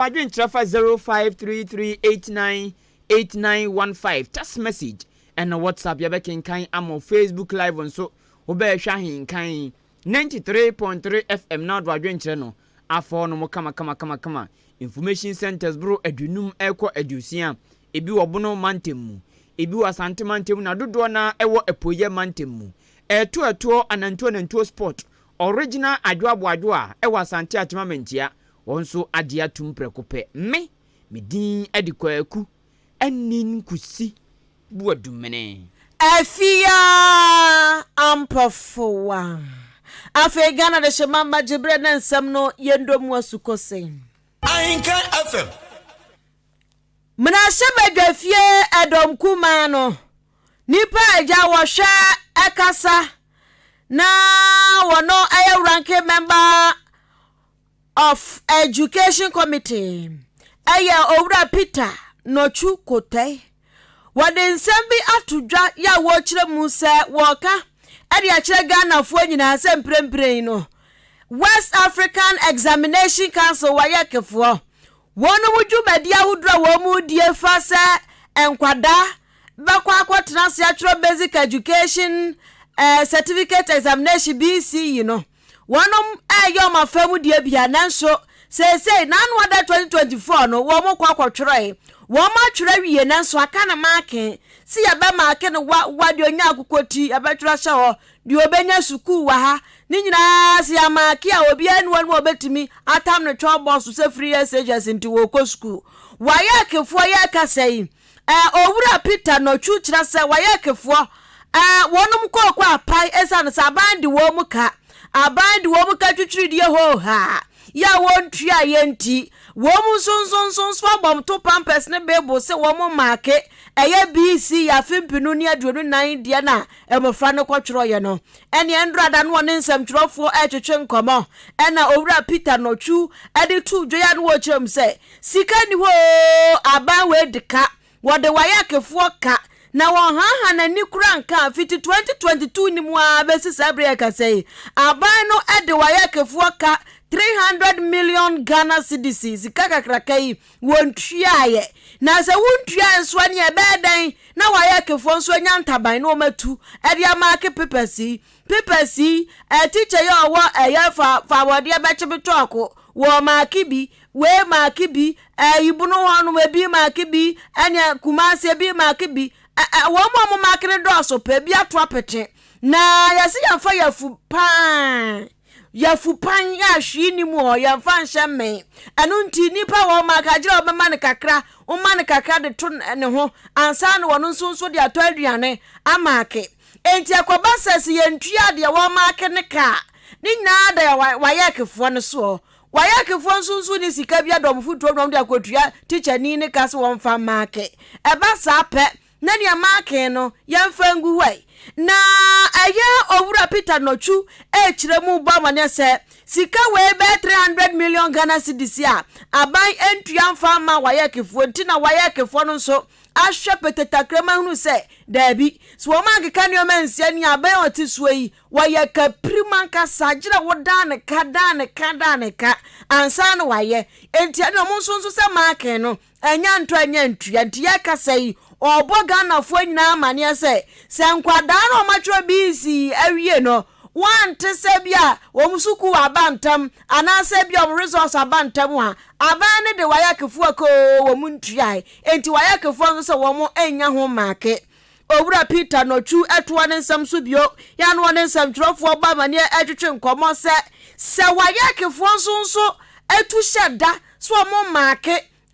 Adwenkyerɛ fa 0533898915, text message ɛna WhatsApp, yɛbɛkenkan ama. Facebook Live nso, wobɛɛhwɛ Ahenkan 93.3 FM na ɔdo adwenkyerɛ no afɔ no mo kama kama kama kama. Information centers boro 50 ɛkɔ 60, ebi wɔ Bono mantam mu, ebi wɔ Asante mantam, na dodoɔ na ɛwɔ Apueyɛ mantam mu. Ɛɛto ɛtoɔ anantuo anantuo sport original adwoaboadwo a ɛwɔ Asante Akyema Mantia, wɔn nso agye atum prɛko pɛ. Me din de Kwaku Ɛni Nkusi Buadumene. Afia Ampɔfowa. Afei Ghana de hyɛ mama gyeberɛ ne nsɛm no yɛndɔ mu asukɔsɛn. Ahenkan FM. Mmarahyɛbadwafie ɛdɔm kumaa no, nipa agya wɔhwɛ ɛkasa na wɔno ɛyɛ ranking member of Education Committee, ɛyɛ Owura Peter Nɔtwu Kotɛ. Wɔde nsɛm bi ato dwa yɛ a wɔrekyerɛ mu sɛ wɔreka ɛde akyerɛ Ghanafoɔ nyinaa sɛ mprempren no, West African Examination Council, wɔyɛ kefoɔ, wɔn mu dwumadi ahodoɔ a wɔn mu die fa sɛ nkwadaa bɛkɔ akɔtena ase atwerɛ Basic Education Certificate Examination, BECE no, wɔnom ɛyɛ ɔmo afa mu deɛ bia. Nanso seesei n'ano ada 2024 no, wɔn kɔ akɔtwerɛ, wɔn atwerɛ wie, nanso aka ne mark si yɛbɛ mark no wa wa deɛ onya akokɔ ti yɛbɛtwerɛ hyɛ hɔ, deɛ obɛnya sukuu wɔ ha ne nyinaa si a mark a obiara ni wɔn a obɛtumi atam ne twɛ bɔ so sɛ free SHS nti wɔkɔ sukuu. Wayɛ akefoɔ yɛ kasa yi, Owura Peter Nɔtwu kyerɛ sɛ wayɛ akefoɔ wɔnom kɔɔkɔ apae ɛsiane sɛ aban de wɔn mu ka, aban de wɔn mu ka twitwiridie hoo haa yɛ a wɔntua yɛ nti, wɔn mu nso nso nso nso abɔm to pampers ne beebo sɛ wɔn mo mark ɛyɛ BECE afe 2024 deɛ na mmɔfra no kɔtwerɛeɛ no. Ɛneɛ ndorada no, wɔne nsɛmtwerɛfoɔ ɛretwetwe nkɔmmɔ, ɛna Owura Peter Nɔtwu ɛde to dwa ya no, wɔkyerɛ mu sɛ sika ni hɔ, aban wei de ka, wɔde wayɛ akefoɔ ka na wɔn haha n'ani kura nka fiti 2022 ni mu a bɛsi saa bere yɛ kasa yi, aban no de wayɛ akefoɔ ka 300 million Ghana cedis. Sika kakraka yi wɔn tuaeɛ, na sɛ wontua nso ne ɛbɛyɛ dɛn na wayɛ akefoɔ nso anya ntaban na wɔn atu ɛde a mark papers yi? Papers yi, teacher yi a ɔwɔ ɛyɛ fa fa wɔdeɛ bɛkye bi tɔɔko wɔ mark bi, wei mark bi, ɛyi bunu hɔnom ebi mark bi, ɛnea Kumase ebi mark bi, ɛ wɔn mu a wɔn mark no dɔɔso pɛ bi ato apete na yɛsi yɛnfa yɛfu paa, yɛfu pan yɛ ahwii ni mu hɔ, yɛnfa nhyɛ mmɛn. Ɛno nti nipa wɔn mark agyere a wɔbɛma no kakra, wɔma no kakra de to ne ho ansa na wɔn nso de atɔ aduane a mark. Nti ɛkɔba sɛ sɛ yɛntua deɛ wɔn mark ne kaa ne nyinaa da wayɛ akefoɔ no soɔ. Wayɛ akefoɔ nso ne sika bi adɔm fotuo na wɔn de akɔtua tikyani ne ka sɛ wɔmfa mark. Ɛba saa pɛ na nea mark no yɛmfa ngu hɔ yi. Na ɛyɛ Owura Peter Nɔtwu ɛrekyerɛ mu bɔ amaneɛ sɛ sika wei bɛyɛ 300 million Ghana cedis a aban ntua mfa ama wayɛ akefoɔ nti, na wayɛ akefoɔ no nso ahwɛ petetakrama hunu sɛ daabi, sɛ wɔn ankeka nneɛma nsia ni aban a ɔte soɔ yi, wɔyɛ kapirim ankasa gyina wo dan ne ka, dan ne ka, dan ne ka ansa na wayɛ. Nti ɛne ɔmo nso sɛ mark no ɛnya ntɔ ɛnya ntua. Nti yɛkasa yi, ɔbɔ Ghanafoɔ nyinaa amaneɛ sɛ sɛ nkwadaa no ɔmatwerɛ BECE awie no, wante sɛ bi a wɔn sukuu aba ntam anaasɛ bi a wɔn results aba ntam a, aban no de wayɛ akefoɔ koo wɔn ntuae. Nti wayɛ akefoɔ nso sɛ wɔn nya ho mark. Owura Peter Nɔtwu ɛtoa ne nsɛm so bio yɛn ne nsɛmtwerɛfoɔ bɔ amaneɛ ɛtwetwe nkɔmmɔ sɛ wayɛ akefoɔ nso etu hyɛ da so wɔn mark.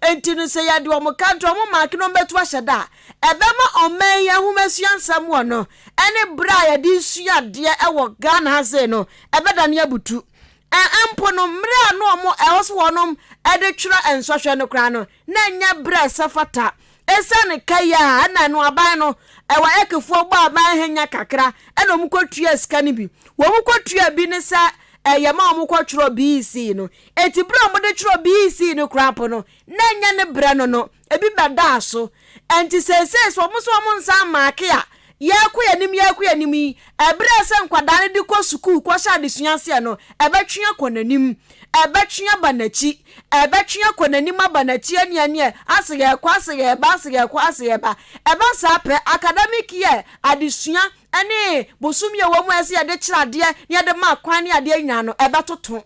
Nti no sɛ yɛde wɔn ka nti wɔn mark no bɛtu ahyɛ da a, ɛbɛma ɔman yi ahomasua nsɛm wɔ no ɛne berɛ a yɛde sua adeɛ ɛwɔ Ghana ha sei no ɛbɛda ne abutu. Mpo no mmerɛ a no ɔmo ɛwɔ so wɔnom ɛde twerɛ nsɔhwɛ no koraa no, na ɛnyɛ berɛ a ɛsɛ fata. Ɛsiane ka yi a ɛna no aban no ɛwɔ ɛkefoɔ bɔ aban hanya kakra, ɛna ɔmo kɔtua sika no bi. Wɔn kɔtua bi ne sɛ ɛyɛ ma ɔmo kɔtwerɛ BECE no. Eti berɛ a ɔmo de twerɛ BECE no koraa mpo no, na ɛnyɛ ne berɛ no, ebi bɛdaa so. Ɛnti seesei so ɔmo so ɔmo nsa mark a yɛkɔ yɛn anim, yɛkɔ yɛn anim yi, ɛberɛ sɛ nkwadaa no de kɔ sukuu kɔhyɛ adesua aseɛ no, ɛbɛtwe akɔ n'anim. Ɛbɛtwe aba n'akyi, ɛbɛtwe akɔ n'anim aba n'akyi ɛneɛ ɛneɛ, ase yɛrekɔ, ase yɛreba, ase yɛrekɔ, ase yɛreba. Ɛba saa pɛ, academic year, adesua ne bosome a ɛwɔ mu a ɛsɛ yɛde kyerɛ adeɛ na yɛde ma kwan ne adeɛ nyinaa no, ɛbɛtoto.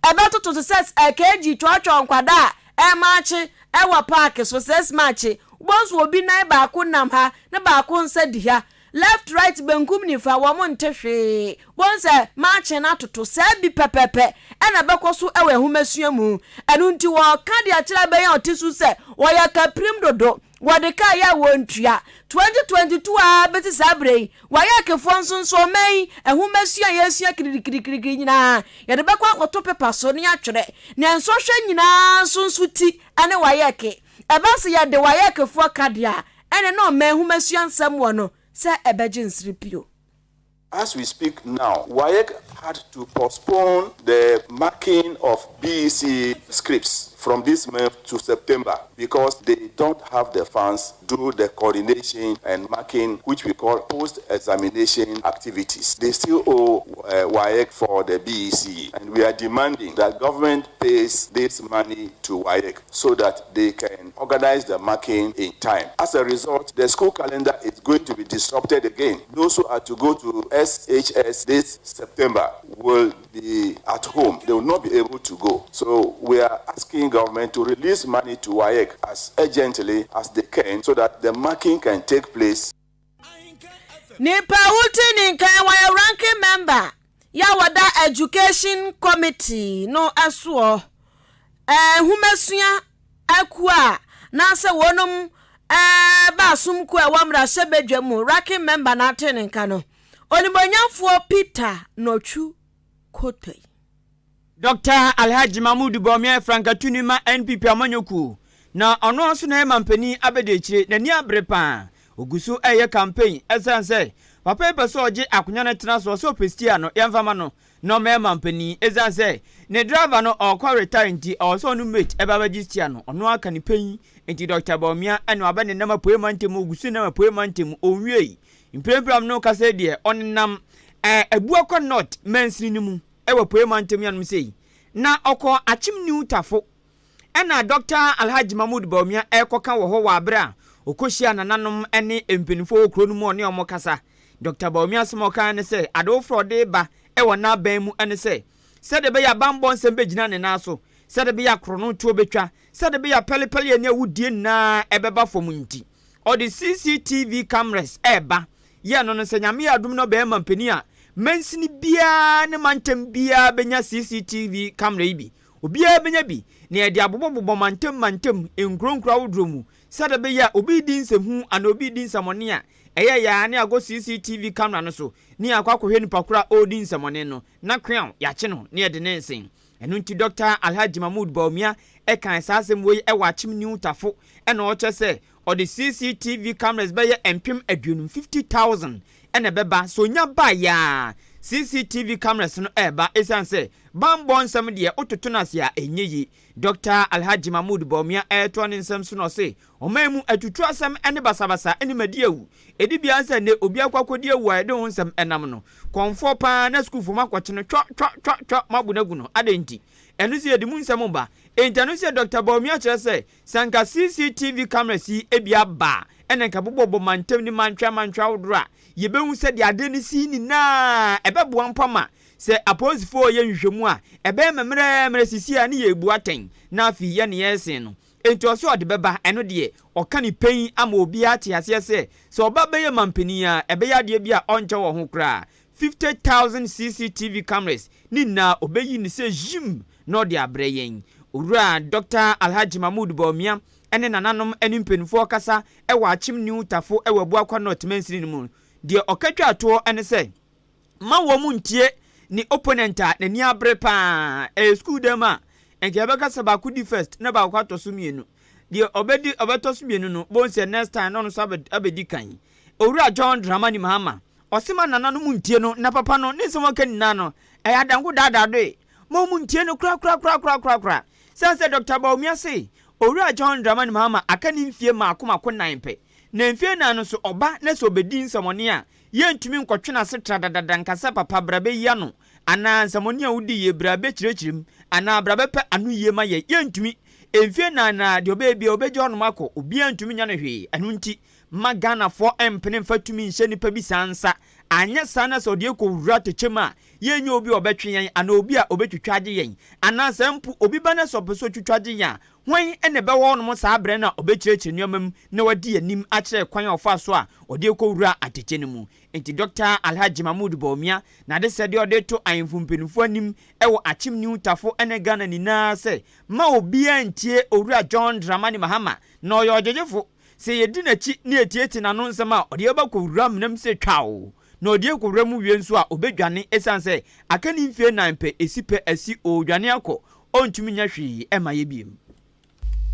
Ɛbɛtoto te sɛ KG twɔtwɔ nkwadaa a ɛremaakye wɔ paake so, sɛ smaakye. Wobɛhu sɛ obi nan baako nam ha ne baako nsa di ha. Left, right, benkum, nifa, wɔn nte hwee. Wobɛhu sɛ maakye no atoto. Saa bi pɛpɛpɛ na ɛbɛkɔ so wɔ nhomasua mu. Ɛno nti wɔka de akyerɛ abɛn a ɔte so sɛ wɔyɛ kapirim dodo. Wɔde kaa yɛ a wɔntua. 2022 ara bɛsi saa berɛ yi, WAECfoɔ nso nso ɔman yi nhomasua a yɛresua kirikirikirikiri nyinaa, yɛde bɛkɔ akɔto pepa so na yɛatwerɛ. Na nsɔhwɛ nyinaa nso nso ti ne WAEC. Ɛba sɛ yɛde WAECfoɔ ka deɛ a, ɛnneɛ na ɔman nhomasua nsɛm wɔ no sɛ ɛbɛgye nsere bio. As we speak now, WAEC had to postpone the marking of BEC scripts from this month to September because they don't have the funds do the coordination and marking, which we call post-examination activities. They still owe WAEC for the BEC, and we are demanding that government pays this money to WAEC so that they can organize the marking in time. As a result, the school calendar is going to be disrupted again. Those who are to go to SHS this September will be at home. They will not be able to go. So we are asking government to release money to WAEC as urgently as they can so that the marking can take place. Nipa wote ne nkan wɔyɛ ranking member yɛ a wɔda education committee no soɔ, nhomasua akuo a n'asɛ wɔnom ba asom kuo a ɛwɔ mmarahyɛbadwa mu, ranking member na ate ne nka no, onimonyamfoɔ Peter Nɔtwu Kotei. Dr. Alhaji Mahmood Bawumia, frankatuni ma NPP amanyɔkuo, na ɔno nso na ɛma mpanin abɛdi akyire. N'ani abere paa, ogu so ɛyɛ campaign, ɛsiane sɛ papa yi pɛ sɛ ɔgye akonnwa no tena so. Ɔsɛ ɔpɛ no yɛmfama no na ɔmɛɛma mpanin, ɛsiane sɛ ne driver no ɔrekɔ retire, nti ɔwɔ sɛ ɔno mate ɛba bɛgye steer no, ɔno aka ne panyin. Nti Dr. Bawumia ɛna wabɛ ne nam apoe mantam, ogu so nam apoe mantam. Onwie mprempren no kasa deɛ, ɔnenam Abuakɔ North mansini no mu ɛwɔ apoe mantam yanom sei, na ɔkɔ Akyem New Tafo. Ɛna Dr. Alhaji Mahmood Bawumia ɛrekɔka wɔ hɔ wɔ abere a ɔkɔhyia nananom ne mpanimfoɔ wɔ kuro no mu, ɔne ɔmo kasa. Dr. Bawumia asɛm a ɔka ne sɛ ade foforɔ ɔde ba ɛwɔ n'aban mu ɛne sɛ sɛdeɛ ɛbɛyɛ abanbɔ nsɛm bɛgyina ne nan so, sɛdeɛ ɛbɛyɛ akorɔno tuo bɛtwa, sɛdeɛ ɛbɛyɛ pɛlepɛle ani awudie nyinaa ɛbɛba fam, nti ɔde CCTV cameras ɛɛba. Yɛ no sɛ Nyame yɛ adom no ɔbɛyɛ mampanin a, mansini biara ne mantam biara bɛnya CCTV camera yi bi. Obiara bɛnya bi na yɛde abobɔbobɔ mantam mantam, nkuro nkuro ahodoɔ mu, sɛdeɛ ɛbɛyɛ a obi di nsɛmhu anaa obi di nsɛmɔne a, ɛyɛ yaa ne agɔ CCTV camera no so ne akɔ akɔhwɛ nipa koro a ɔredi nsɛmɔne no na kweaw yɛakye no ne yɛde ne nsɛn. Ɛno nti Dr. Alhaji Mahmood Bawumia ɛkan saa asɛm wei ɛwɔ Akyem New Tafo, ɛna ɔkyɛ sɛ ɔde CCTV cameras bɛyɛ 50,000, 50,000, ɛna ɛbɛba. So onya ba yaa CCTV cameras no ɛɛba, ɛsiane sɛ bambɔ nsɛm deɛ wototo no ase a ɛnyɛ yi. Dr. Alhaji Mahmood Bawumia ɛretoa ne nsɛm so na ɔse ɔman mu atutu asɛm ne basabasa ne madi awu ɛdi bia sɛ ne obi akɔ akɔdi awu a yɛde ho nsɛm ɛnam no kɔnfoɔ paa na sukuufoɔ mu akɔkye no twɔ twɔ twɔ twɔ mo abu no agu no adɛn. Nti ɛno sɛ yɛde mu nsɛm ba. Enti ɛno sɛ Dr. Bawumia kyerɛ sɛ sɛ nka CCTV cameras yi ebi aba a, ɛna nka bobɔbɔ mantam ne mantwa mantwa ahodoɔ a, yɛbɛhu sɛ deɛ ade no si nyinaa ɛbɛboa mpa ma sɛ apolisifoɔ yɛ nhwehwɛmu a, ɛbɛyɛ mmerɛmmerɛ sisi a ne yɛbu atɛn na afei yɛ ne yɛsen no. Enti ɔsɛ ɔde bɛba. Ɛno deɛ ɔka ne pɛn ama obiara te aseɛ sɛ sɛ ɔba bɛyɛ mampanin a, ɛbɛyɛ adeɛ bi a ɔnkyɛ wɔ ho koraa. 50,000 CCTV cameras ne nyinaa ɔbɛyi ne sɛ yim na ɔde abrɛ yɛn. Owura Dr. Alhaji Mahmood Bawumia ɛne nananom ne mpanimfoɔ kasa ɛwɔ Akyem New Tafo ɛwɔ Abuakwa North mansini no mu deɛ, ɔka twa toɔ ɛne sɛ ma wɔn mu ntie ne opponent a n'ani abere paa. Ɛyɛ school dɛm a nka yɛbɛka sɛ baako di first na baako atɔ so mmienu. Deɛ ɔbɛdi ɔbɛtɔ so mmienu no bɔn sɛ next time na ɔno nso abɛdi kan. Owura John Dramani Mahama ɔsema nananom ntie no na papa no ne nsɛm ɔka nyinaa no ɛyɛ adanko daadaado ma ɔmu ntie no korakorakorakorakora. Sɛn sɛ Dr. Bawumia se Owura John Dramani Mahama aka ne mfie maako maako 4 pɛ, na mfie 4 no so ɔba na sɛ ɔbɛdi nsɛmɔne a, yɛntumi nkɔtwe n'ase tra dadada nkasa papa bra bɛyi ano. Anaa nsɛmmɔne a wodii yɛ bra bɛkyerɛkyerɛ mu anaa bra bɛpɛ ano yie ma yɛn. Yɛntumi. Mfie nan na deɛ ɔbɛyɛ biara ɔbɛgya hɔnom akɔ. Obiara ntumi nyɛ no hwee. Ɛno nti, mma Ghanafoɔ mpene mfa tumi nhyɛ nipa bi saa nsa. Anyɛ saa na sɛ ɔde yɛn kɔwura atɛkyɛ mu a, yɛnnya obi a ɔbɛtwe yɛn anaa obi a ɔbɛtwitwa agye yɛn. Anaa sɛ mpo obi ba na sɛ ɔpɛ sɛ ɔtwitwa gye yɛn a, hwan na ɛbɛwɔ hɔnom saa berɛ no a ɔbɛkyerɛkyerɛ nneɛma mu na wadi anim akyerɛ kwan a ɔfaa so a ɔde yɛn kɔwuraa atɛkyɛ no mu? Enti Dɔkta Alhaji Mahmood Bawumia n'adesrɛdeɛ a ɔde reto ahemfo mpanimfoɔ anim wɔ Akyem New Tafo ne Ghana nyinaa sɛ mma obiara ntie Owura John Dramani Mahama na ɔyɛ ɔgyegyefo. Sɛ yɛdi n'akyi na yɛtiatia n'ano nsɛm a, ɔde yɛn bɛkɔwura amena mu sɛ twaw. Na ɔde yɛn kɔwura mu wie nso a, ɔbɛdwane ɛsiane sɛ aka ne mfeɛ nnan pɛ, ɛsi pɛ asi, ɔredwane akɔ, ɔrentumi nyɛ hwee mma yɛn bio.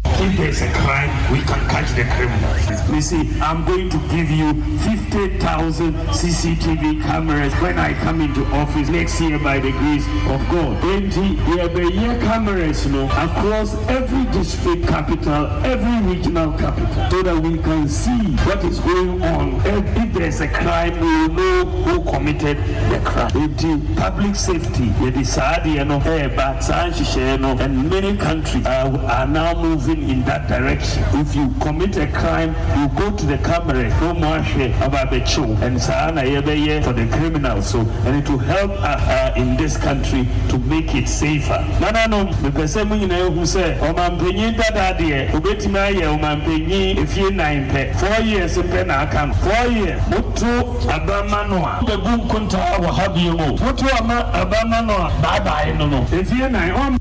If there is a crime, we can catch the criminals. You see, I'm going to give you 50,000 CCTV cameras when I come into office next year by the grace of God. Enti yɛbɛyɛ cameras no across every district capital, every regional capital so that we can see what is going on. If there is a crime, we will know who committed the crime. Enti public safety, yɛde saa adeɛ no reba, saa nhyehyɛeɛ no, and many countries are, are now moving in that direction. If you commit a crime, you go to the cameras na wɔn ahwɛ aba abɛkye wo, and saa na yɛbɛyɛ for the criminals so, and it will help us uh, in this country to make it safer. Nananom, mepɛ sɛ mo nyinaa hu sɛ ɔmanpanyin dada deɛ, obetumi ayɛ ɔmanpanyin efie nan pɛ, 4 years pɛ na aka no, 4 years. Moto aba ma no a, mobɛbu nkontaa wɔ ha bio o. Moto ama aba ma no a, bye bye no no. Efie nan, ɔmma.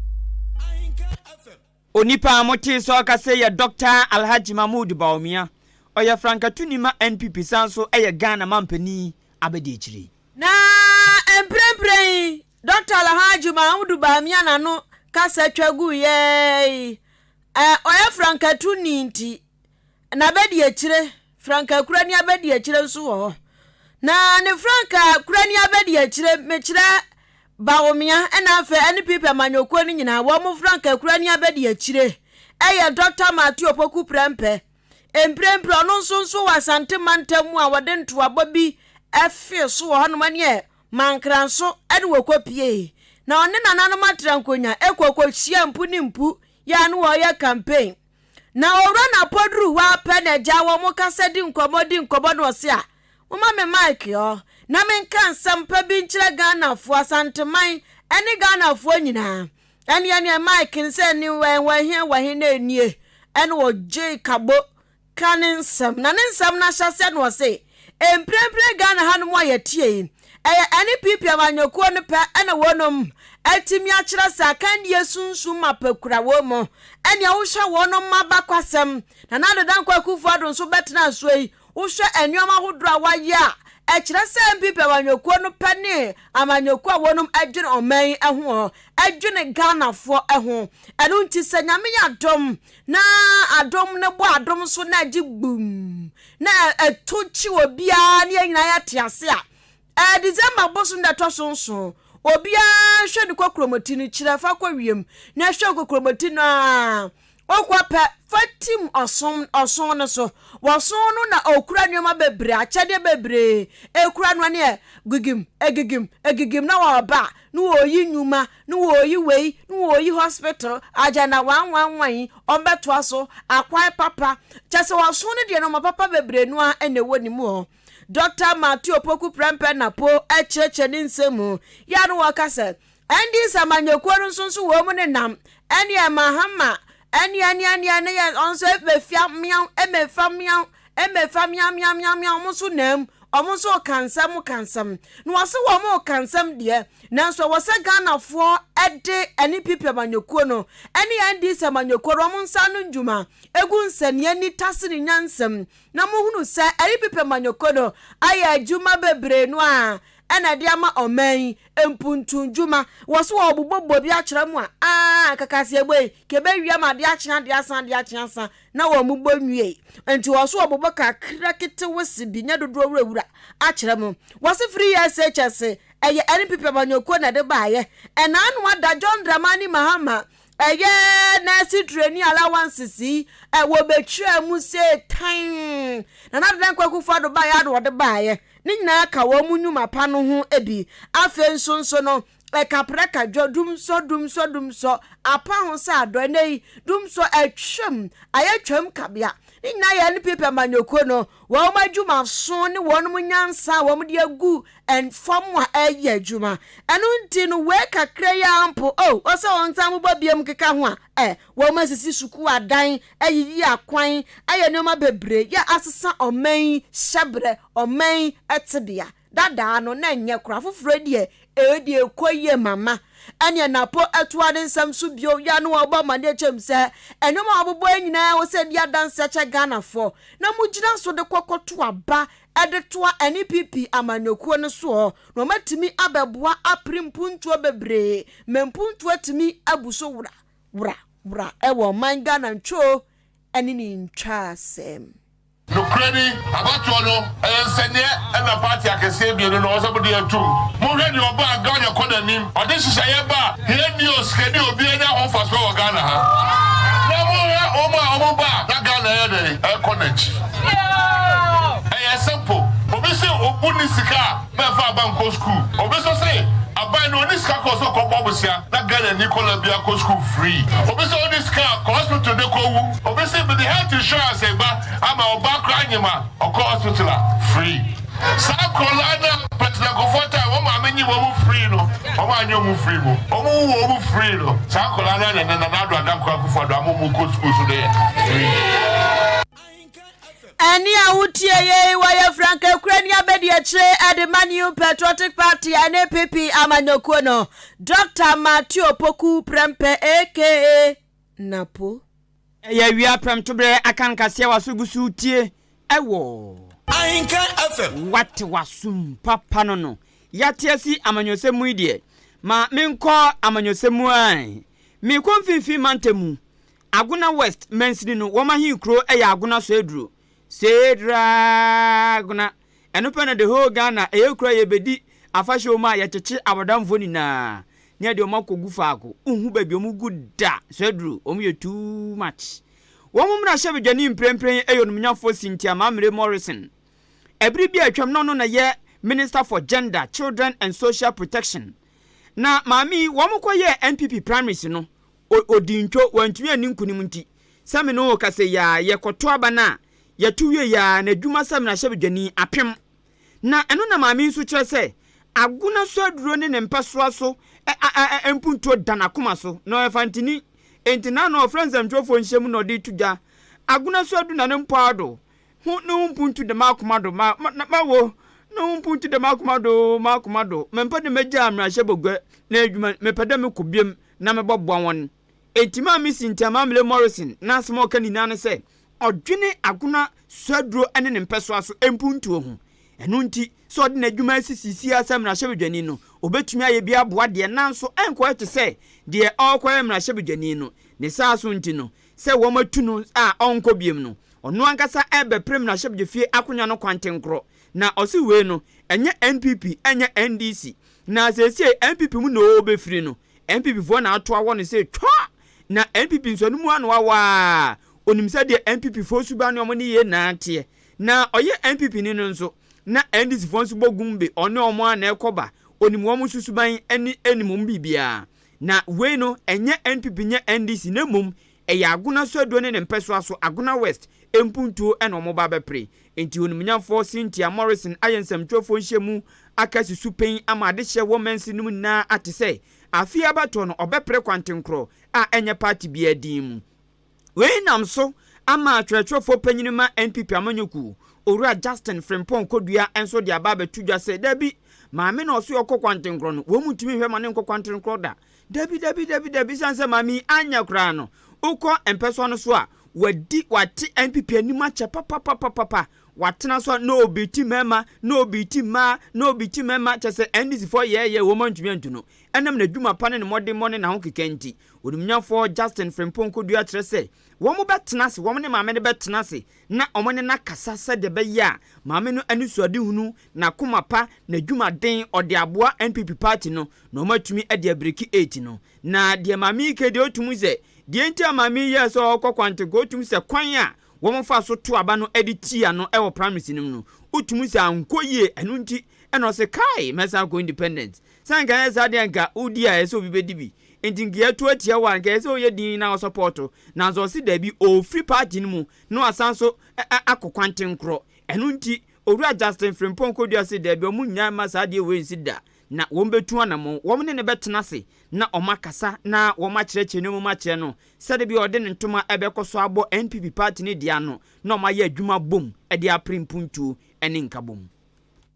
Onipa a motee sɛ ɔkasa yi yɛ Dɔkta Alhaji Mahmood Bawumia. Ɔyɛ frankatuni ma NPP san nso yɛ Ghana mampanin abadiakyiri. Na mprempren yi, Dɔkta Alhaji Mahmudu Bawumia n'ano kasa twa guiɛ yi, ɔyɛ frankatuni nti, n'abadiakyire, frankakurani abadiakyire nso wɔ hɔ. Na ne frankakurani abadiakyire, mekyerɛ Bawumia ɛna afei NPP amanyɔkuo no nyinaa, wɔn frankakurani abadiakyire ɛyɛ Dɔkta Matthew Opoku Prempeh. Mprempren ɔno nso nso wɔ Asante mantam mu a wɔde ntoabɔ bi fee so wɔ hɔnom ɛneɛ Mankranso ɛne wɔkɔpiee. Na ɔne nananom atra nkonya ɛkɔ kɔhyia mpu ne mpu yɛ a ne wɔyɛ campaign. Na owura Napo duru hɔ ara pɛ na agya wɔn kasa di nkɔmmɔ di nkɔmmɔ na ɔse a momma me mic ɔ na menka nsɛm pa bi nkyerɛ Ghanafoɔ, Asanteman ɛne Ghanafoɔ nyinaa. Ɛneɛ neɛ mic no sɛ ne wɛn wɔhe wɔhe na ɛnie ɛna ɔgye kabo ka ne nsɛm na ne nsɛm no ahyɛseɛ na ɔse mprempren Ghana hanom a yɛtie yi ɛyɛ NPP amanyɔkuo no pɛ ɛna wɔnom atumi akyerɛ sɛ akannie sunsum mapa kura wɔn mu ɛnea wohwɛ wɔnom mma bakwasɛm Nana Addo Dankwa Akufo-Addo nso bɛtena soɔ yi wohwɛ nneɛma ahodoɔ a wayɛ a ɛkyerɛ sɛ NPP amanyɔkuo no pɛ ne amanyɔkuo a wɔnom dwene ɔman yi ho dwene Ghanafoɔ ho. Ɛno nti sɛ Nyame yɛ adom na adom no bɔ adom so na agye gbum na ɛto kye obiara ne yɛn nyinaa yɛte ase a, ɛɛ December bosom da ɛtɔ so nson, obiara nhwɛ ne kokromoti no kyerɛ fa kɔ wiem na hwɛ kokromoti no a Wokɔ pɛ, fa tim ɔsom ɔson no so. Wɔson no na okura nneɛma bebree, akyɛdeɛ bebree ekura no ɛneɛ gigim, egigim, egigim na wɔba a, na wɔyi nnwuma, na wɔyi wei, na wɔyi hospital, agenda one one one yi, wɔbɛtoa so, akwan papa. Kyɛ sɛ ɔson no deɛ nneɛma papa bebree no ara na ɛwɔ ne mu hɔ. Dɔkta Matthew Opoku Prempeh Napo kyerɛkyerɛ ne nsɛm mu, yɛ a na wɔka sɛ, NDC amanyɔkuo no nso nso wɔn mu nenam ɛneɛ Mahama ɛneɛ ɛneɛ ɛneɛ ne yɛ ɔno nso ɛmɛfia meaw ɛmɛfa meaw ɛmɛfa meaw meaw meaw meaw wɔn nso nam wɔn nso ka nsɛm ka nsɛm na wɔse wɔn ka nsɛm deɛ nanso ɛwɔ sɛ Ghanafoɔ ɛde NPP amanyɔkuo no ɛne NDC amanyɔkuo no wɔn nsa ano ndwuma egu nsɛnniɛ ni tase ne nyansam na mohunu sɛ NPP amanyɔkuo no ayɛ adwuma bebree no a ɛna ɛde ama ɔman yi mpuntu ndwuma. Wɔ so wɔbobɔ bɔ bi akyerɛ mo a, aa kakaseɛbɔ yi, kɛbɛwia ma adeɛ akye adeɛ asa adeɛ akye asa na wɔn bɔ nwiei. Nti wɔ so wɔbobɔ kakra ketewese bi, nyɛ dodoɔ wurawura akyerɛ mo. Wɔ se free SHS, ɛyɛ NPP amanyɔkuo na ɛde baayɛ. Ɛna ano ada John Dramani Mahama ɛyɛ nurse trainee allowances yi, wɔbɛtwaa mu see tann. Nana Addo Dankwa Akufo-Addo baayɛ a na wɔde baayɛ. Ne nyinaa ka wɔn nnwuma pa no ho bi. Afei nso nso no, Ɛkaprɛ ka dwo, dumsɔ, dumsɔ, dumsɔ, apa ho sɛ adɔ. Ɛnnɛ yi, dumsɔ atwam, ayɛ twam kabea. Ne nyinaa yɛ NPP amanyɔkuo no, wɔn adwumaso ne wɔn nyansa a wɔde agu fam a ɛyɛ adwuma. Ɛno nti no, wei kakra yi ara mpo, oh, ɔsɛ wɔn nsa mobɔ biam keka ho a, ɛ, wɔn asisi sukuu adan, ayiyi akwan, ayɛ nneɛma bebree, yɛ asesa ɔman yi hyɛbrɛ, ɔman yi tebea. Dadaa no, na ɛnyɛ koraa. Foforɔ deɛ, ee deɛ ɛkɔ yie mama. Ɛneɛ Napo toa ne nsɛm so bio, yɛ a na wabɔ amaneɛ kyɛm sɛ, nneɛma a wabobɔ yi nyinaa ɛwɔ sɛ ɛdi adanseɛ kyɛ Ghanafoɔ, na mogyina so de kɔ kɔto aba de toa NPP amanyɔkuo no soɔ, na wɔatumi abɛboa apere mpuntuo bebree ma mpuntuo atumi abu so wora, wora, wora wɔ ɔman Ghana ntwoo ne ne ntwaasɛm. Nokorɛ ni, abatoɔ no, ɛyɛ nsɛnneɛ ɛna party akɛseɛ mienu no ɔsɛ mode atum. Monhwɛ deɛ ɔbaa Ghana kɔ n'anim, ɔde nhyehyɛeɛ ba a, hiani o, sikani o, obiara nya ho mfasoɔ wɔ Ghana ha. Na monhwɛ wɔn a wɔn ba a, na Ghana ɛyɛ dɛn? Ɛrekɔ n'akyi. Ɛyɛ simple. Obi se obu nni sika a, Mɛmfa aba nkɔ sukuu. Obi nso se aban no ɔnni sika kɔ sɛ ɔkɔbɔ bosea na Ghanani kɔla biara kɔ sukuu free. Obi se ɔnni sika a kɔ hospital de kɔ wu. Obi se mede health insurance reba ama ɔbaa koraa nyem a ɔkɔ hospital a free. Saa nkɔlaa no a President Kufuor time wɔn maame nye wɔn free no wɔn anyɛ wɔn free mu. Wɔn wu wɔn free no saa nkɔlaa no ara na ɛnɛ Nana Addo Dankwa Akufo Addo ama wɔn kɔ sukuu so no yɛ free. Ɛnne a wotie yei wɔyɛ frankakurani abadiakyire de ma New Patriotic Party NPP amanyɔkuo no, Dɔkta Matthew Opoku Prempeh aka Napo. Ɛyɛ awia prɛmtoberɛ aka nkaseɛ w'aso gu so retie ɛwɔ. Ahenkan FM. Wate w'asom papa no no. Yɛate asi amanyɔsɛm mu yi deɛ, ma menkɔ amanyɔsɛm mu ae. Merekɔ mfimfini mantam mu. Agona West mansini no wɔn ahenkuro yɛ Agona Soaduro. Soaduro-Agona. Ɛno pɛ na the whole Ghana ɛyɛ kuro a yɛbɛdi afahyɛ wɔ mu a yɛkyekye abɔdamfoɔ nyinaa na yɛde wɔn akɔgu faako. Wonhu baabi wɔn gu da. Soaduro, wɔn yɛ too much. Wɔn mmarahyɛbadwani mprempren yɛ Onumnyafoɔ Cynthia Mamire Morrison. Ɛbere bi a atwam na ɔno na ɛyɛ Minister for Gender, Children and Social Protection. Na maame yi wɔn kɔyɛɛ NPP primaries no, O, odii ntwo, wantumi anni nkonim nti, sɛ me ne wo rekasa yi ara, yɛkɔto aba no a, yɛto wiei ara, n'adwuma sɛ mmarahyɛbadwani, apem. Na ɛno na maame yi nso kyerɛ sɛ, Agona so aduro ne ne mpɛsoa so ɛ, a, ɛ, ɛ, mpuntuo da n'akoma so, na ɔyɛ Fantini. Enti n'ano a ɔfrɛ nsɛmtwerɛfoɔ nhyiam na ɔde reto dwa. Agona so adu na ne mpɔado ho ne ho mpuntu da m'akoma do, ma, ma, ma wo, ne ho mpuntu da m'akoma do, m'akoma do. Mempɛ dɛ mɛgyaa mmarahyɛbagua n'adwuma, mepɛ dɛ mekɔ biam. na mebɔboa hɔn. Ntsi maa misi ntsɛm Amle Morrison n'asɛm a ɔka nyina ne sɛ ɔdwene Agona suaduro ne ne mpɛsoa so mpuntuo ho. Ɛno nti, sɛ ɔde n'adwuma asi seesei ara sɛ mmarahyɛbadwani no, ɔbɛtumi ayɛ bi aboa deɛ nanso ɛnkɔyɛ te sɛ deɛ ɔrekɔyɛ mmarahyɛbadwani no. Ne saa so nti no, sɛ wɔatu no a ɔnkɔ biom no, ɔno ankasa rebɛpere mmarahyɛbadwafie akonwa no kwantenkorɔ. Na ɔse wei no, ɛnyɛ NPP, ɛnyɛ NDC. Na seesei NPP mu na ɔrebɛfiri no, NPP foɔ na ato awɔ no sɛ twa! Na NPP nso ɛno mu ano awɔ a, ɔnim sɛdeɛ NPP foɔ suban ne wɔn nneyɛɛ nyinaa teɛ. Na ɔyɛ NPP ni no nso, na NDC foɔ nso bɔ gum be, ɔne wɔn ara na ɛkɔ ba, ɔnim wɔn nso suban ne nim wɔn biribiara. Na wei no, ɛnyɛ NPP nyɛ NDC na mmom ɛyɛ Agona Suaduo ne ne mpɛsoa so, Agona West, mpuntuo na wɔba abɛpere. Enti Onimnyafoɔ Cynthia Morrison ayɛ nsɛmtwerɛfoɔ nhyiamu aka asi so pen ama adehyeɛ wɔ mansin no mu nyinaa ate sɛ afe yi abatoɔ no ɔbɛpere kwantenkorɔ a ɛnyɛ party biara din mu. Wei nam so ama atwerɛtwerɛfoɔ panyini ma NPP amanyɔkuo, Owura Justin Frimpong Kodua nso de aba abɛto dwa sɛ dabi, maame na ɔse ɔkɔ kwantenkorɔ no, wɔn ntumi nhwɛ ma no nkɔ kwantenkorɔ da. Dabi, dabi, dabi, dabi, esiane sɛ maame yi anyɛ koraa no, wokɔ mpɛsoa no so a, wadi, wate NPP anim akyɛ papapapapa, watena so a na ɔbeati mmarima, na ɔbeati mmaa, na ɔbeati mmarima, kyerɛ sɛ NDC foɔ yɛɛyɛ wɔn antumi antu no. Ɛnam n'adwuma pa ne ne mmɔdemmɔ ne n'ahokeka nti, Onimnyafoɔ Justin Frimpong Kodua kyerɛ sɛ wɔn bɛtena ase, wɔn ne maame no bɛtena ase na wɔn ne no akasa sɛdeɛ ɛbɛyɛ a maame no anisoadehunu, n'akoma pa, n'adwumaden, ɔde aboa NPP party no na wɔatumi de abiriki eight no. Na deɛ maame yi ka deɛ ɔtum sɛ, deɛ nti a maame yi yɛɛ sɛ ɔrekɔ kwantenka, ɔtum sɛ kwan a wɔfaa so to aba no de tii ano wɔ primaries no mu no, wotum sɛ ankɔ yie, ɛno nti Ɛna ɔse kai mɛsan akɔ independent. Sɛ anka ɛnyɛ saa deɛ anka wodi a ɛsɛ obi bɛdi bi. Nti nka yɛto atia wo a nka ɛsɛ woyɛ din na wosɔpɔɔto. Nanso ɔse dabi ɔɔfiri party no mu na wasan so akɔ kwantenkorɔ. Ɛno nti Owura Justin Frimpong Kodua se dabi ɔmo nnyae mma saa adeɛ wei nsi da na wɔn bɛtu anamɔn. Wɔn ne no bɛtena ase na wɔn akasa na wɔn akyerɛkyerɛ nneɛma mu akyerɛ no sɛde bia ɔde ne ntoma bɛkɔ so abɔ NPP party no deɛ ano na wɔn ayɛ adwuma bom de apere mpuntuo ne nkabom.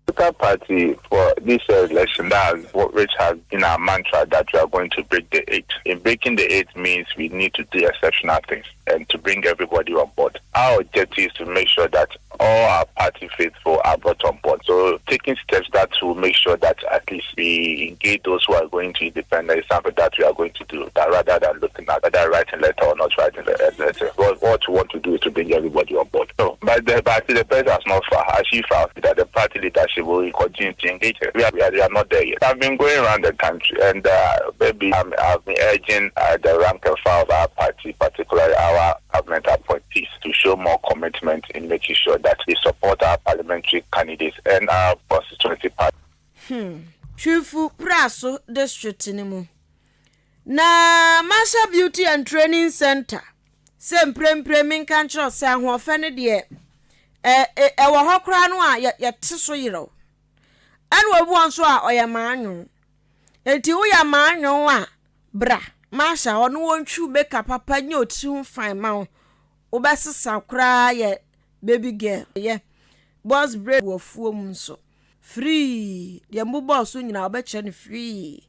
Political party for this year's election that has which has been our mantra that we are going to break the eight. In breaking the eight means we need to do exceptional things and to bring everybody on board. Our objective is to make sure that all our party faithful are brought on board. So taking steps that will make sure that at least we engage those who are going to independent is something that we are going to do, that rather than looking at whether writing letter or not writing a letter. What, what we want to do is to bring everybody on board. So, but the, but the person has not far. As she felt that the party leadership will continue to engage her. We are, we are, we are not there yet. I've been going around the country and maybe i have been urging the rank and file of our party, particularly our government appointees, to show more commitment in making sure that they support our parliamentary candidates and our constituency party. Twifo Praso District no mu. Na Masha Beauty and Training Center sɛ mprempren menka nkyerɛ sɛ ahoɔfɛ no deɛ ɛwɔ hɔ koraa no a yɛte so yerɛw ɛna obi wɔ nso a ɔyɛ maanwo enti woyɛ maanwo a bra Masha ɔno wɔntwiw makeup papa nye otiri ho fine ma wo wobɛsesa koraa yɛ baby girl yɛ box braid wɔ fuo mu nso free deɛ mbobɔɔ so nyinaa wobɛkyerɛ no free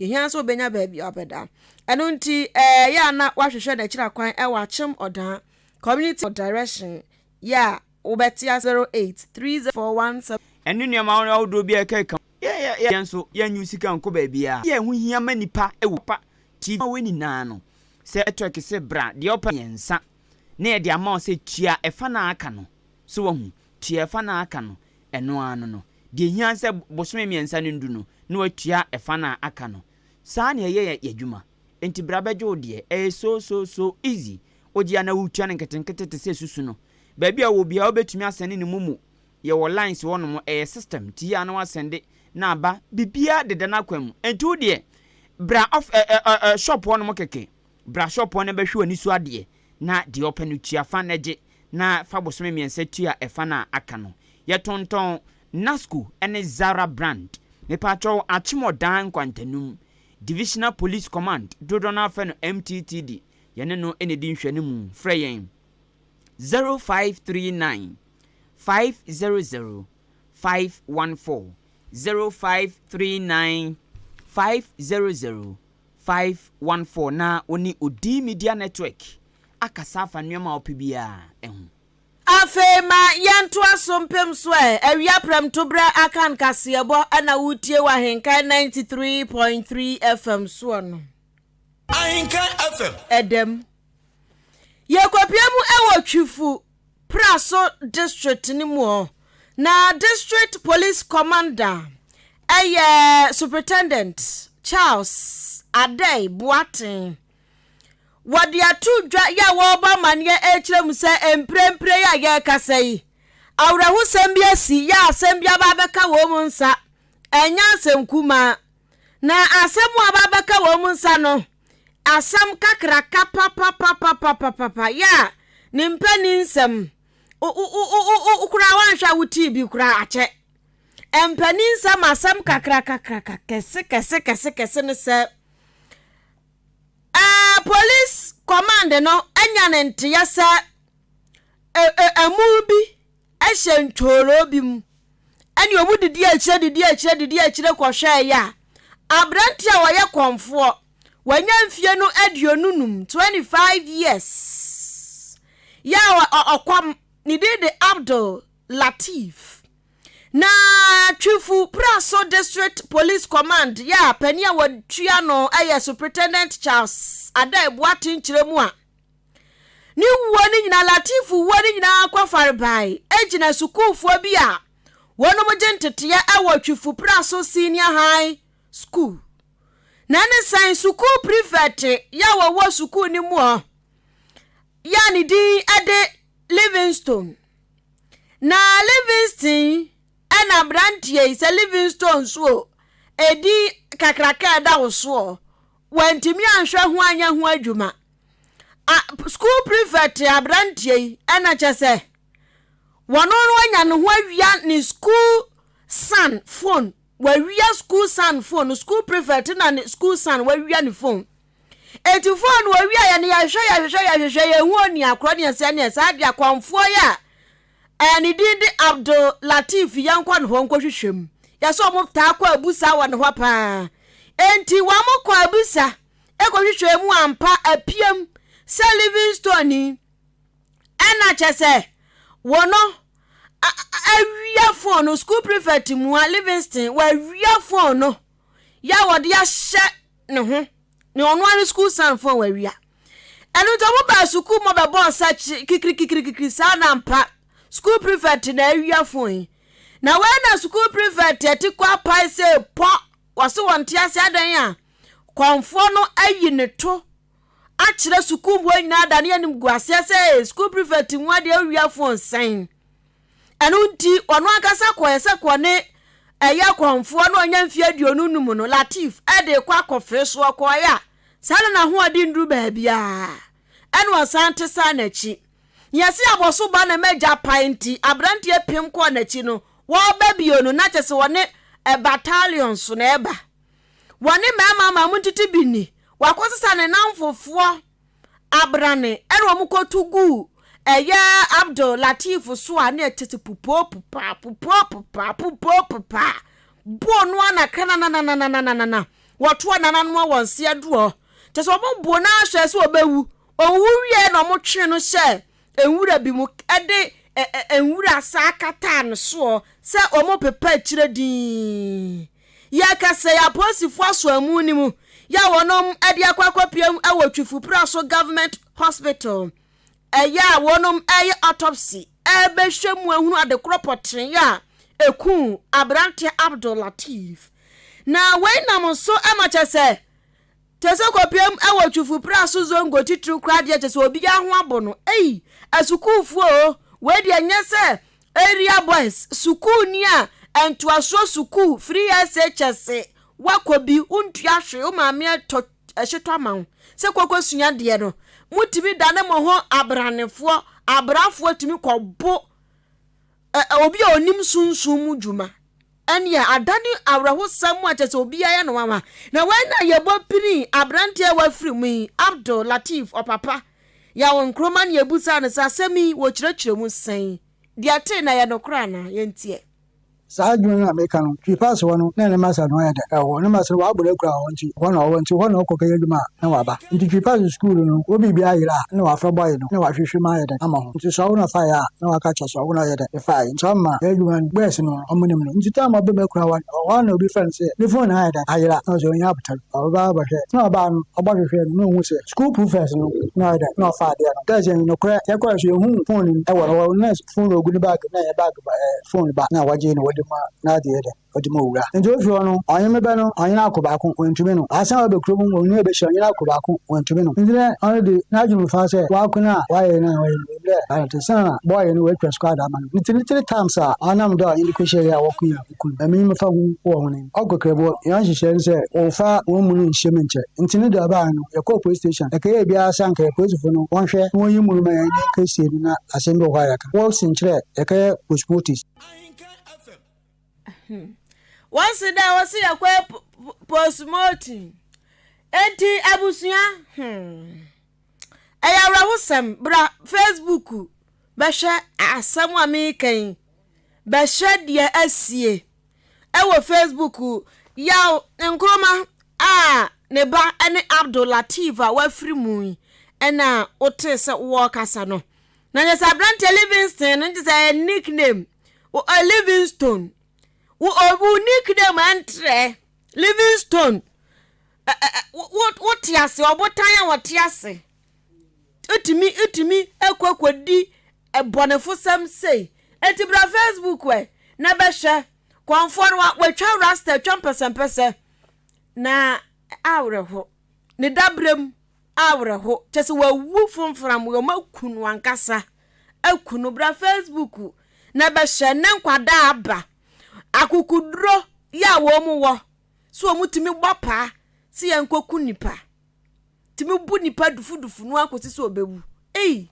yɛhia nso wobɛnya baabi a wobɛda ɛno nti ɛyɛ a na woahwehwɛ n'akyiri akwan ɛwɔ akyem ɔdan community direction yɛ a wobɛte 08 3041 Ɛne nneɛma ahodoɔ bi a ɛka ɛka yɛn nso yɛnyi sika nkɔ baabiara yɛ ɛho hia ma nipa ɛwɔ pa tv wɔ nyinaa no sɛ network sɛ bra deɛ ɔpɛ mmiɛnsa na yɛde ama wo sɛ tua ɛfa na aka no so wahu tua ɛfa na aka no ɛno ano no deɛ hia sɛ bosome mmiɛnsa no ndu no na watua ɛfa na aka no saa na ɛyɛ yɛ adwuma nti bra bɛgye wo deɛ ɛyɛ so so so easy wogye a na wotua no nketenkete te sɛ susu no baabi a wɔ biara wobɛtumi asɛne ne mu mu yɛwɔ lines hɔ ɛyɛ system ti a na wasɛnde na aba biribiara deda n'akwan mu nti wo deɛ bra off ɛ ɛ ɛ shop hɔ nom kɛkɛ bra shop hɔ no bɛhwɛ w'ani so adeɛ na deɛ ɔpɛ no tua fa na gye na fa bosome mmiɛnsa tua ɛfa na aka no yɛtontɔn Nasco ne Zara brand mepatwɛw akyemɔdan nkwantanum Divisional Police Command dodoɔ no afɛ no MTTD yɛne no ɛna di nhwɛ no mu frɛ yɛn 0539 500 514 0539 500 514 na wɔne Odi Media Network akasa afa nneɛma a wɔpɛ biara ɛho. Afei ma yɛntoa so mpem so ɛ awia prɛmtoberɛ aka nkaseɛbɔ ɛna wotie wɔ Ahenkan 93.3 FM soɔ no. Ahenkan FM. Ɛdɛm yɛkɔpie mu ɛwɔ Twifo Praso District no mu hɔ na District Police Commander ɛyɛ Superintendent Charles Adei Boateng wɔde ato dwa yɛ a wɔrebɔ amanneɛ ɛrekyerɛ mu sɛ mprempren a yɛrekasa yi awerɛhosɛm bi asi yɛ asɛm bi aba abɛka wɔn mu nsa ɛnyɛ asɛm kumaa na asɛm a aba abɛka wɔn mu nsa no asɛm kakraka papapapapapapa yɛ a ne mpani nsɛm koraa wanhwɛ a wotii bi koraa akyɛ mpani nsɛm asɛm kakrakakraka kɛse kɛse kɛse kɛse ne sɛ police command no anya ne nteɛ sɛ ɛmu bi hyɛ ntwooro bi mu ɛne ɔmu didi akyire didi akyire didi akyire kɔhwɛɛ yɛ a aberante a wɔyɛ kɔnfoɔ wanya mfie no 25, 25 years yɛ a ɔkwam ne din de Abdul Latif na Twifo Praso District Police Command yɛ a panin a wɔtua no yɛ Superintendent Charles Adai Boateng kyerɛ mu a ne wuo no nyinaa Latif wuo no nyinaa kɔ farebae gyina sukuufoɔ bi a wɔnom gye nteteɛ wɔ Twifo Praso Senior High School na ne san sukuu prefect yɛ a wɔwɔ sukuu no mu hɔ yɛ a ne din de Livingstone na Livingston. Ɛna aberanteɛ yi, sɛ Livingstone nso o, edin kakraka a ɛda wo soɔ, wantumi anhwɛ ho anyɛ ho adwuma. A, school prefect aberanteɛ yi, ɛna kyɛ sɛ, wɔno no anya ne ho awia ne school son phone, wawia school son phone, school prefect na ne school son wawia ne phone. Enti phone no wɔwia yɛ no yɛhwehwɛ yɛhwehwɛ yɛhwehwɛ yɛhu onua korɔ ne ɛsɛ ne ɛsɛ adeɛ akɔmfoɔ yi a ɛɛ ne din de Abdul Latif yɛnkɔ ne hɔ nkɔhwehwɛ mu yɛsɛ wɔn taa kɔ abusa wɔ ne hɔ paa enti wɔn kɔ abusa ɛkɔhwehwɛ mu ampa apiam sɛ Livingstone ni ɛna kyɛ sɛ wɔn no awia phone no school prefect mua Livingstone wɔawia phone no yɛ a wɔde ahyɛ ne ho ne ɔno ara ne sukuu sanfo a wawia. Ɛno nti ɔmo baa sukuu mu bɛbɔɔ nsa kikirikikirikiri saa na ampa sukuu prefect na awia fon yi. Na wei na sukuu prefect ɛte kɔ apae sɛ pɔ wɔse wɔn te ase adan a kɔnfoɔ no ayi ne to akyerɛ sukuu mu hɔ nyinaa da ne anim gu aseɛ sɛ sukuu prefect mu adeɛ awia fon sɛn. Ɛno nti, ɔno ankasa kɔeɛ sɛ kɔ ne ɛyɛ kɔmfoɔ na ɔnya mfeɛ 25 no, Latif, de rekɔ akɔfee so. Ɔkɔeɛ a, saa na n'ahoɔden nnuru baabiara. Ɛna ɔsan te san n'akyi. Yɛse abɔso ba na m'agya pae nti, aberanteɛ pem kɔɔ n'akyi no, wɔreba bio no, na kyerɛ sɛ wɔne battalion so na ɛreba. Wɔne mmarima ma montete bi nni. Wakɔsesa ne nnamfofoɔ abrane ɛna wɔn kɔto guu ɛyɛ Abdul Latif so a na ɛte sɛ pupoo pupaa pupoo pupaa pupoo pupaa boo no ana krananananananana wɔtoɔ nananom a wɔn nseɛ doɔ kyɛ sɛ wɔn boo no ahwɛ sɛ ɔbɛwu ɔwu wie na wɔn twe no hyɛ nwura bi mu de nwura saa kataa no soɔ sɛ wɔn pepa akyire dinn. Yɛkasa yi apolisifoɔ aso amu no mu yɛ a wɔnom de akɔ akɔpiem wɔ Twifo-Praso Government Hospital ɛyɛ a wɔnom ɛyɛ autopsy ɛbɛhwɛ mu ahunu adekorɔ pɔtee a ɛkuu aberanteɛ Abdul Latif. Na wei nam nso ma kyɛ sɛ Kyerɛ sɛ kɔpiam wɔ Twifo Praso Zongo titiriw koraa deɛ kyerɛ sɛ obiara ho abɔ no. Ei, asukuufoɔ o, wei deɛ nyɛ sɛ area boys, sukuuni a ntoasoɔ sukuu, free SHS, woakɔ bi, wontua hwee, wo maame atɔ hyetɔ ama wo sɛ kɔkɔsua deɛ no, motumi dane mo ho abranefoɔ, abrafoɔ tumi kɔbo obi a ɔnim sunsum mu dwuma. Ɛnneɛ adane awerɛhosɛm a kyerɛ sɛ obiara yɛ no nwanwa. Na wei na yɛbɔ pirii aberanteɛ a wafiri mu yi, Abdul Lateef Ɔpapa Yaw Nkrumah na yɛbisaa no sɛ asɛm yi wɔkyerɛkyerɛ mu sɛn? Deɛ ɛtee no ɛyɛ nokorɛ anaa? Yɛntie. Saa adwuma no a meka no, twi pass hɔ no na ne masa no ayɛ dɛ ɛwɔ hɔ, ne masa no wɔabɔ no akura hɔ nti hɔ na ɔwɔ nti hɔ na ɔkɔ kɛyɛ adwuma a na waba. Nti twi pass sukuu no wɔ biribi ayera a na wafrɛ bɔy no na wahwehwɛ mu ayɛ dɛn ama ho nti sɛ ɔwo na faeɛ a na waka kyerɛ sɛ ɔwo na ɔyɛ dɛn faeɛ nti ɔma yɛ adwuma no boys no ɔmo nim no nti time ɔbɛ mu akura hɔ no ɔhɔ na obi frɛ no sɛ ne phone ayɛ dɛn ayera na ɔsɛ ɔnya abotar ɔbɛba abɛhwɛ na ɔbaa no ɔbɔ hwehwɛ no na ohu sɛ school prefect no na ɔyɛ dɛn na ɔfa adeɛ no dɛ sɛ nokorɛ yɛkɔɛ so yɛhu phone no ɛwɔ no hɔ na phone no ogu ne bag na ɛyɛ bag ba ɛɛ phone ba na wagye na wɔde ma n'adeɛ dɛ ɔde ma owura nti ofi hɔ no ɔnye me bɛ no ɔnye no akɔ baako wɔntumi no asan ɔbɛ kurom ɔnye ɛbɛhyia ɔnye no akɔ baako wɔntumi no nti dɛ ɔno de n'adwene mu fa sɛ wako no a wayɛ no a ɔyɛ no dɛ ayɛ te sɛ na bɔɔyɛ no watwa squad ama no nti ne three times a ɔnam dɛ ɔnye no kɔhyia yi a wɔko yi a ɔku no ɛmi mefa ho wɔ ho no ɔkɔ krɛboɔ yɛn nhyehyɛ no sɛ wɔmfa wɔn mu no nhyɛ mu nkyɛ nti ne deɛ ɔbaa no yɛkɔɔ police station ɛkɛyɛ biara sɛ anka yɛ polisifo no wɔnhwɛ na wɔnyi mu no ma yɛn ne kɛsie no na asɛm bi wɔ hɔ a yɛka wɔsi nkyerɛ yɛkɛyɛ postmortem. Wɔsi dɛ wɔsi yɛkɔ postmortem. Enti abusua hmm. Ɛyɛ awerɛhosɛm bra Facebook bɛhwɛ asɛm a meka yi. Bɛhwɛ deɛ asie ɛwɔ Facebook Yaw Nkrumah a ne ba ne Abdul Lateef a wafiri mu yi ɛna wotee sɛ wɔrekasa no. Na kyerɛ sɛ aberanteɛ Livingston no kyerɛ sɛ ɛyɛ nickname Livingstone. Wo wo nickname ɛntrɛ Livingstone. Wote ase ɔbotan a wɔte ase. Wotumi wotumi kɔ kɔdi bɔnefosɛm sei. Enti bra Facebook ɛ na bɛhwɛ. Kɔmfoɔ no watwa rasta atwa mpɛsɛmpɛsɛ na awerɛho. Ne dabrɛm awerɛho. Kyɛ sɛ wawu fomfram wɔn aku no ankasa. Aku no bra Facebook na bɛhwɛ ne nkwadaa aba. Akokoduro yɛ a wɔn wɔ sɛ wɔn tumi bɔ paa sɛ yɛn kɔku nipa. Tumi bu nipa dufudufu no akɔsi sɛ ɔbɛwu. Ei!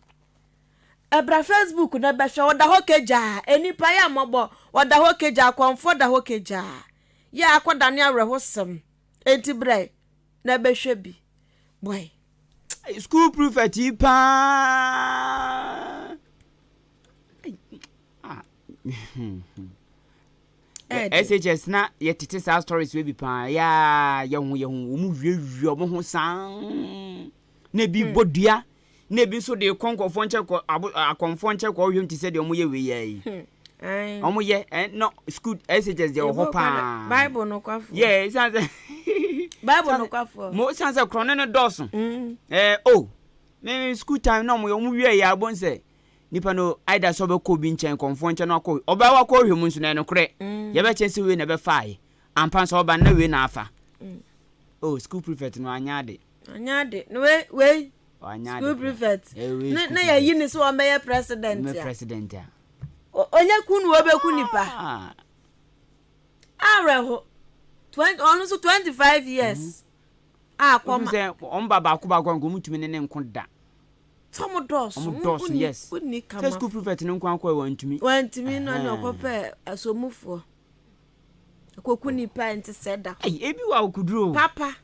Ɛbra Facebook na bɛhwɛ ɔda hɔ kagyaa. Nnipa yɛ mmɔbɔ ɔda hɔ kagyaa akɔmfoɔ da hɔ kagyaa. Yɛ akɔdane awerɛhosɛm. Enti brɛ na bɛhwɛ bi. Boy. School prefect yi paa. Ah. SHS na yɛtete saa stories wei bi paa yaa yɛ ho yɛ ho wɔn wiawia wɔn ho saa na ebi bɔ dua na ebi nso de kɔ nkɔfoɔ nkyɛn kɔ abo akɔmfoɔ nkyɛn kɔ ɔhwɛm te sɛ deɛ wɔn yɛ wei yɛ yi wɔn yɛ ɛ no school SHS deɛ wɔ hɔ paa bible no kwafoɔ yɛ esan sɛ bible no kwafoɔ mo esan sɛ korɔne no dɔɔso ɛɛ o me school time na wɔn yɛ wɔn wia yɛ abɔ nsɛ. Nipa no either sɛ ɔbɛkɔ obi nkyɛn, kɔmfoɔ nkyɛn na wakɔ, ɔbɛ wakɔ hwɛ mu nso na ɛnokorɛ, mm. yɛbɛkyɛn sɛ wei na ɛbɛfaeɛ, ampa nso ɔba no na wei na afa. Mm. Oh, school prefect no anyɛ ade. Anyɛ ade. No wei wei. Anyɛ ade. School prefect. Eh, wei school na yɛyi ne sɛ ɔmbɛyɛ president a. President a. Ɔnyɛ ku na ɔbɛku nipa. Ah. Awerɛho. 20 ɔno nso 25 years. Mm. A kɔma. Sɛ ɔmba baako baako a nka ɔmo tumi ne ne nko da. Sɛ ɔmo dɔɔso. Ɔmo dɔɔso yes. Wonni kama. Sɛ school prefect no nko akɔ wantumi. Wantumi no ɛna ɔkɔpɛ asomufoɔ. Koku nipa nti sɛ da. Ɛyi ebi wɔ akokuduro. Papa.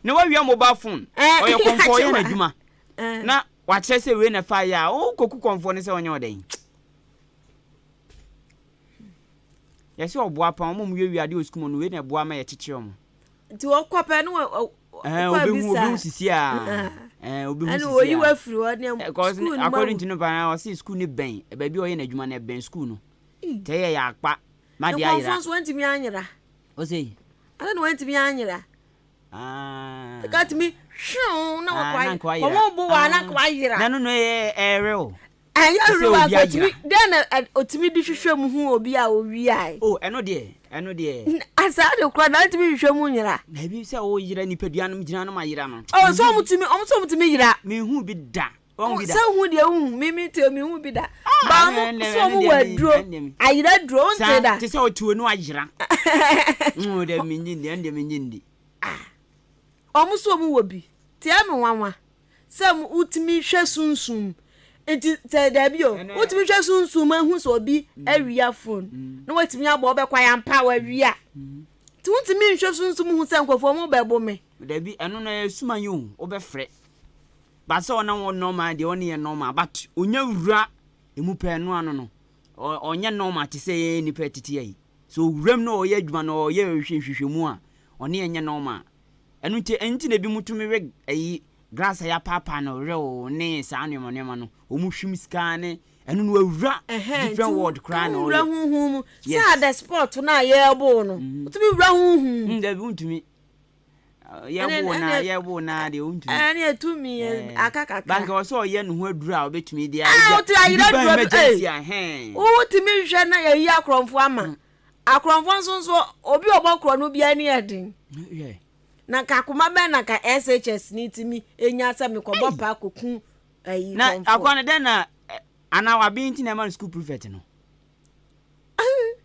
Na wawia mobile phone. Ɔyɛ kɔnfɔ ɔyɛ n'adwuma. Na wakyerɛ sɛ wei na ɛfa yɛ a ɔkɔku kɔnfɔ no sɛ ɔnyɛ ɔdɛn. Yɛsɛ ɔboa pa ɔmo ɔmo wiawia adeɛ wɔ sukuu mu no wei na ɛboa ma yɛkyekyere ɔmo. Nti ɔkɔ pɛ no ɔkɔ abisa. Obi hu sisi a. Obi hu sisi a. Ɛna oyi wa firi hɔ ne sukuu no mu. According to no paa ɔsi sukuu no bɛn baabi a ɔyɛ n'adwuma no ɛbɛn sukuu no. Tɛ yɛ yɛ akpa ma de ayera. Nkɔmfo nso wɔntumi anyera. Ɔsɛ. Ɛna na wɔntumi anyera. Ɛka tumi hwee na wɔkɔ ayera. Wɔn bo wa na kɔ ayera. Na no no ɛyɛ ɛyɛ o. Ɛnyɛ hwee a otumi dɛn na otumi de hwehwɛ mu hu obi a owiae. O ɛno deɛ ɛno deɛ. Saa de kora na ntumi hwehwɛ mu nyera. Dabi sɛ ɔyera nipadua no gyina no ma yera no. O sɛ ɔmo tumi ɔmo sɛ ɔmo tumi yera. Mehu bi da. Wɔn bi da. Sɛ hu deɛ wohu mi mi te mi hu bi da. Ba ɔmo sɛ ɔmo wɔ aduro ayera aduro o nte da. Te sɛ ɔte onu ayera. O dɛ mi nyi ndi ɛno deɛ mi nyi ndi. Ɔmo sɛ ɔmo wɔ bi tia mi nwanwa. Sɛ wotumi hwɛ sunsum nti sɛ daabi o wotumi hwɛ sunsum ehu sɛ obi mm. awia phone mm. na watumi abɔ ɔbɛkɔ ayampa wawia mm. nti wotumi nhwɛ sunsum hu sɛ nkurɔfoɔ mo bɛbo me. Daabi ɛno no ɛyɛ suma yi o wobɛfrɛ ba sɛ ɔna wɔ normal deɛ ɔne yɛ normal but onya wura emu pɛɛ no ano no ɔnyɛ normal te sɛ yɛn nipa tete yi so owuram na ɔyɛ adwuma na ɔyɛ nhwehwɛmu a ɔne yɛn nyɛ normal. Ɛno nti, ɛno nti na ebinom tumi we ayi grass a yɛapaapaa no rew ne saa nneɛma nneɛma no. Wɔn hwim sika ne ɛno no awura different world koraa na ɔyɛ. Wura huhu mu. Sɛ ada sport no a yɛrebo no, mm-hmm. wotumi wura huhu mu. Mm, dabi wontumi. Yɛbo na yɛbo na deɛ wontumi. Ɛne ɛtumi aka kakra. Banka wɔ sɛ ɔyɛ ne ho aduru a ɔbɛtumi de ayɛ. Ah, wote ayerɛ aduru bi. Wotumi hwɛ na yɛyi akorɔmfo ama. Mm. Akorɔmfoɔ nso nso obi a ɔbɔ korɔ no biara ani yɛ den. Na nka akoma bɛn na nka SHS ni tumi nya sɛ mekɔbɔ paa kɔku ayi Na akwa no dɛn na anaa waben nti na ɛma no school prefect no?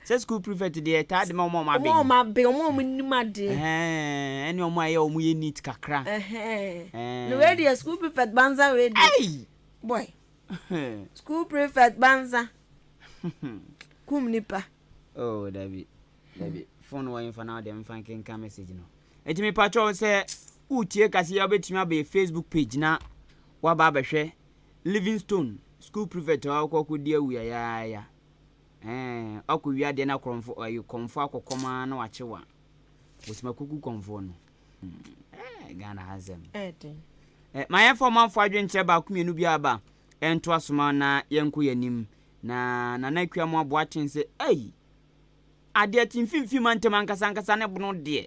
Sɛ school prefect deɛ ɛtaa de ma wɔn a wɔn aben. Wɔn a wɔn aben, wɔn a wɔn nim adeɛ. Ɛne wɔn a ɛyɛ wɔn yɛ neat kakra. Na wei deɛ school prefect banza wei deɛ. Boy. School prefect banza. Kum nipa. Oh dabi dabi phone wɔ nfa na ɔde mfa nkenka message no. Eti me patrɔ sɛ wotie kase ya wobɛtumi abɛyɛ Facebook page na waba abɛhwɛ Livingstone school prefect a wakɔ akɔdi awu yayaaya. Ɛɛ wakɔ wia adeɛ na korɔmfo ɛyi kɔmfo akɔkɔm ara na wakye wa. Osima kuku kɔmfoɔ no. Ɛɛ Ghana ha nsɛm. Ɛɛden. Ɛ ma yɛmfa ɔmanfoɔ adwenkyerɛ baako mmienu bi aba ɛnto asoma na yɛnkɔ yɛn anim. Na Nana Akua Amoah Boateng sɛ, Ei! Adeɛ kye mfimfini mantam ankasa ankasa ne bono deɛ.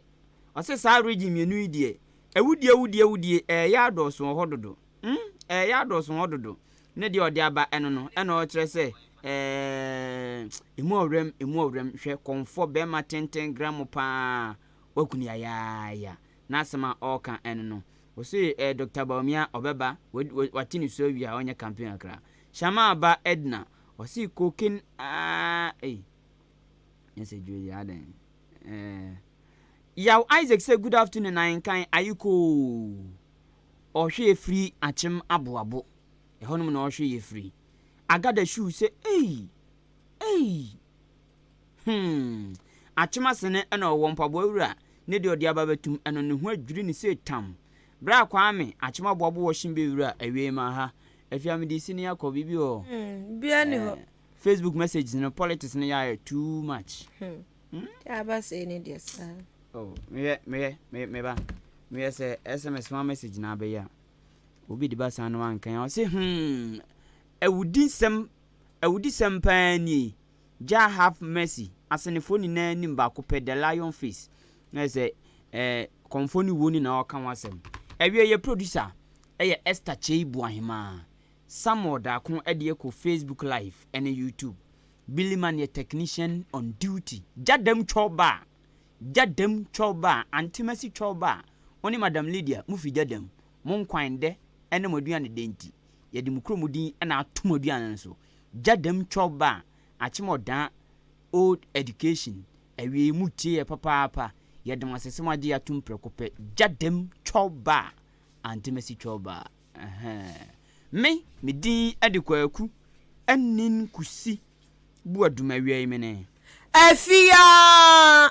Ɔse saa region mmienu yi deɛ, awudie awudie awudie ɛɛyɛ adɔɔso wɔ hɔ dodo. Hmm, ɛɛyɛ adɔɔso wɔ hɔ dodo. Ne deɛ ɔde aba ɛno no, ɛna ɔrekyerɛ sɛ ɛɛ, emu ɔwerɛm, emu ɔwerɛm. Hwɛ, kɔmfoɔ bɛɛma tenten gramo paa, waku no yayaaya. N'asɛm a ɔreka ɛno no. Ɔse ɛɛ Doctor Bawumia ɔbɛba, wate ne su awie a ɔnyɛ campaign kakra. Shammah ba Edna, ɔse cocaine aah ei. Message wei deɛ adɛn? Eh. Yaw Isaac sɛ good afternoon Ahenkan ayekoo. Ɔhwɛ yɛ firi Akyem Aboabo. Ɛhɔnom na ɔhwɛ yɛ firi. Agada Shoe sɛ ei! Ei! Hmm! Akyem Asene na ɔwɔ mpaboa wura ne deɛ ɔde aba bɛtum ɛno ne ho adwiri ne sei tam. Bra Kwame, Akyem Aboabo wɔ Hyembe wura awiei ma ha. Afia mede sini akɔ biribi wɔ hɔ? Hmm, bia ni hɔ. Eh, Facebook messages no politics no yɛ ayɛ too much. Hmm. Hmm? Aba sei ne deɛ saa. Oh, meyɛ meyɛ me meba. Meyɛ sɛ SMS ma message na abɛyɛ a. Obi de ba saa no ankan a ɔse hmm awudi nsɛm awudi sɛm paa nie. Jah have mercy. Asenefoɔ nyinaa nim baako pɛ the lion face. Na sɛ eh kɔmfoɔ ne wuo ne na ɔka ho asɛm. Awie yɛ producer ɛyɛ Esther Kyei Boahemaa. Samuel Darko de kɔ Facebook live ne YouTube. Billy Man yɛ technician on duty. Gya dam twɔw ba a, gya dam twɔw ba a, Aunty Mercy twɔw ba a, wo ne Madam Lydia mo fi gya dam. Mo nkwan dɛ ne mo aduane dɛ nti, yɛde mo kurom din na ato mo aduane no so. Gya dam twɔw ba a, akyem ɔdaa old education. Awiei mo tie yɛ papaapa. Yɛda mo ase sɛ mo agye yɛ atom prɛko pɛ. Gya dam twɔw ba a, Aunty Mercy twɔw ba a. Ɛhɛɛ. Me, me din de Kwaku Anin Kusi Boadum Awiei mene. Afiaa!